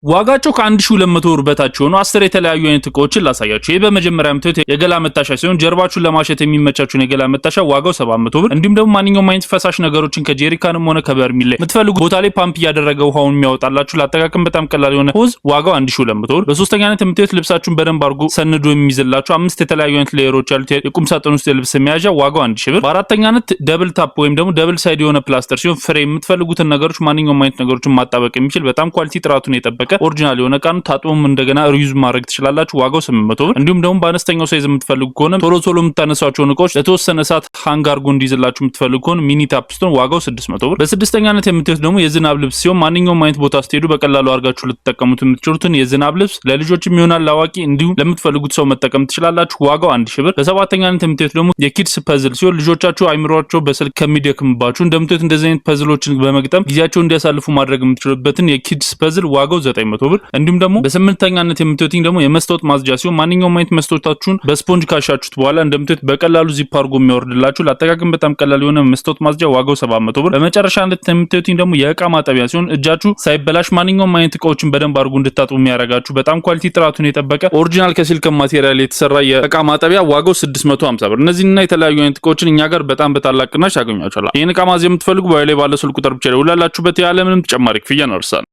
ዋጋቸው ከ1200 ብር በታች የሆኑ 10 የተለያዩ አይነት እቃዎችን ላሳያችሁ። ይህ በመጀመሪያ የምታዩት የገላ መታሻ ሲሆን ጀርባችሁን ለማሸት የሚመቻችሁን የገላ መታሻ ዋጋው 700 ብር፣ እንዲሁም ደግሞ ማንኛውም አይነት ፈሳሽ ነገሮችን ከጄሪካንም ሆነ ከበርሚል ላይ የምትፈልጉ ቦታ ላይ ፓምፕ እያደረገ ውሃውን የሚያወጣላችሁ ለአጠቃቀም በጣም ቀላል የሆነ hose ዋጋው 1200 ብር። በሶስተኛነት የምታዩት ልብሳችሁን በደንብ አድርጎ ሰንዶ የሚይዝላችሁ አምስት የተለያዩ አይነት layer ኦች ያሉት የቁም ሳጥን ውስጥ የልብስ መያዣ ዋጋው 1000 ብር። በአራተኛነት double tap ወይም ደግሞ double side የሆነ ፕላስተር ሲሆን frame የምትፈልጉትን ነገሮች ማንኛውም አይነት ነገሮችን ማጣበቅ የሚችል በጣም quality ጥራቱን የጠበቀ original የሆነ እቃ ነው። ታጥቦም እንደገና reuse ማድረግ ትችላላችሁ። ዋጋው 800 ብር። እንዲሁም ደግሞ በአነስተኛው size የምትፈልጉ ከሆነ ቶሎ ቶሎ የምታነሷቸውን እቃዎች ለተወሰነ ሰዓት hang አድርጎ እንዲይዝላችሁ የምትፈልጉ ከሆነ mini tap ስትሆን ዋጋው 600 ብር። በስድስተኛነት የምታዩት ደግሞ የዝናብ ልብስ ሲሆን ማንኛውም አይነት ቦታ ስትሄዱ በቀላሉ አድርጋችሁ ልትጠቀሙት የምትችሉትን የዝናብ ልብስ ለልጆችም ይሆናል ለአዋቂ፣ እንዲሁም ለምትፈልጉት ሰው መጠቀም ትችላላችሁ። ዋጋው 1000 ብር። በሰባተኛነት የምታዩት ደግሞ የ kids puzzle ሲሆን ልጆቻችሁ አይምሯቸው በስልክ ከሚደክምባችሁ እንደምታዩት እንደዚህ አይነት puzzle ኦችን በመግጠም ጊዜያቸውን እንዲያሳልፉ ማድረግ የምትችሉበትን የ kids puzzle ዋጋው 900 ብር። እንዲሁም ደግሞ በስምንተኛነት የምታዩት ደግሞ የመስታወት ማጽጃ ሲሆን ማንኛውም አይነት መስታወታችሁን በስፖንጅ ካሻችሁት በኋላ እንደምታዩት በቀላሉ ዚፕ አድርጎ የሚያወርድላችሁ ለአጠቃቀም በጣም ቀላል የሆነ መስታወት ማጽጃ ዋጋው 700 ብር። በመጨረሻ የምታዩት ደግሞ የእቃ ማጠቢያ ሲሆን እጃችሁ ሳይበላሽ ማንኛውም አይነት እቃዎችን በደንብ አድርጎ እንድታጥቡ የሚያደርጋችሁ በጣም quality ጥራቱን የጠበቀ original ከ silicone material የተሰራ የእቃ ማጠቢያ ዋጋው 650 ብር። እነዚህና የተለያዩ አይነት እቃዎችን እኛ ጋር በጣም በታላቅ ቅናሽ ያገኟቸዋል። ይህን እቃ ማዘዝ የምትፈልጉ bio ላይ ባለ ስልክ ቁጥር ብቻ ደውላላችሁበት ያለምንም ተጨማሪ ክፍያ እናደርሳለን።